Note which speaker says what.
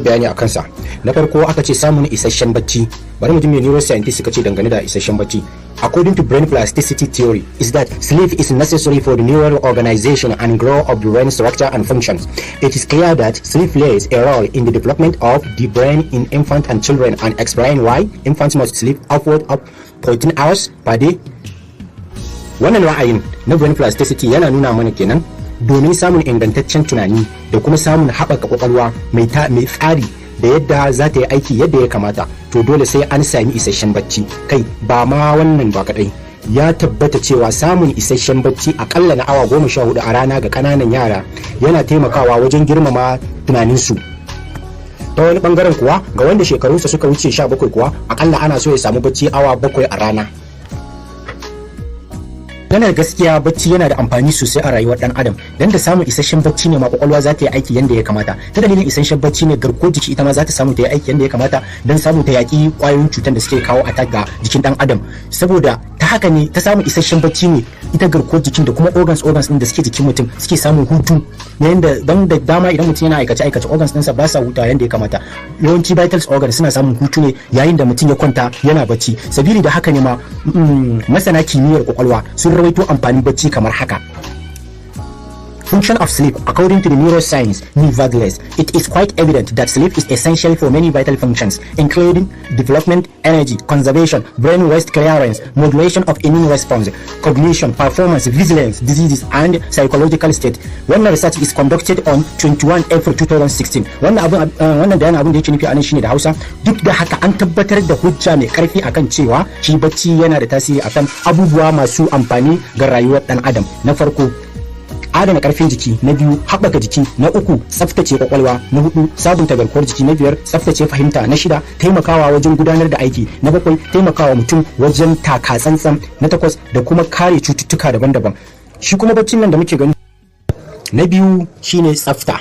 Speaker 1: bayani a kansa. Na farko aka ce samun isasshen bacci. Bari mu ji me neuroscientist suka ce dangane da isasshen bacci. According to brain plasticity theory, is that sleep is necessary for the neural organization and growth of the brain structure and functions. It is clear that sleep plays a role in the development of the brain in infants and children and explain why infants must sleep upward of 14 hours per day. Wannan ra'ayin na brain plasticity yana nuna mana kenan, domin samun ingantaccen tunani da kuma samun haɓaka kwakwalwa mai tsari da yadda za ta yi aiki yadda ya kamata, to dole sai an sami isasshen bacci. Kai, ba ma wannan ba kadai, ya tabbata cewa samun isasshen bacci akalla na awa 14 a rana ga kananan yara yana taimakawa wajen girmama tunaninsu. Ta wani bangaren kuwa, ga wanda shekarunsa suka wuce 17 kuwa, akalla ana so ya samu bacci awa 7 a rana. Maganar gaskiya, bacci yana da amfani sosai a rayuwar dan adam, dan da samun isasshen bacci ne ma kwakwalwa za ta yi aiki yanda ya kamata. Ta dalilin isasshen bacci ne garkuwar jiki ita ma za ta samu ta yi aiki yanda ya kamata dan samu ta yaki kwayoyin cutar da suke kawo attack ga jikin dan adam. Saboda ta haka ne, ta samun isasshen bacci ne ita garkuwar jikin da kuma organs din da suke jikin mutum suke samun hutu, yanda dan da dama idan mutum yana aikace aikace, organs ɗinsa ba sa huta yanda ya kamata. Yawanci vitals organs suna samun hutu ne yayin da mutum ya kwanta yana bacci. Sabili da haka ne ma masana kimiyyar kwakwalwa sun rawaito amfanin bacci kamar haka. Function of sleep. According to the neuroscience, nevertheless, it is quite evident that sleep is essential for many vital functions, including development, energy conservation, brain waste clearance, modulation of immune response, cognition, performance, vigilance, diseases, and psychological state. Wannan research is conducted on 21 April 2016. Wannan bayanin, abin da yake nufi anan shine, da Hausa, duk da haka an tabbatar da hujja mai karfi akan cewa shi bacci yana da tasiri akan abubuwa masu amfani ga rayuwar dan adam. Na farko, adana karfin jiki; na biyu, haɓaka jiki; na uku, tsaftace kwakwalwa; na hudu, sabunta garkuwar jiki; na biyar, tsaftace fahimta; na shida, taimakawa wajen gudanar da aiki; na bakwai, taimakawa mutum wajen taka tsantsan; na takwas, da kuma kare cututtuka daban-daban. Shi kuma baccin nan da muke gani, na biyu shine tsafta.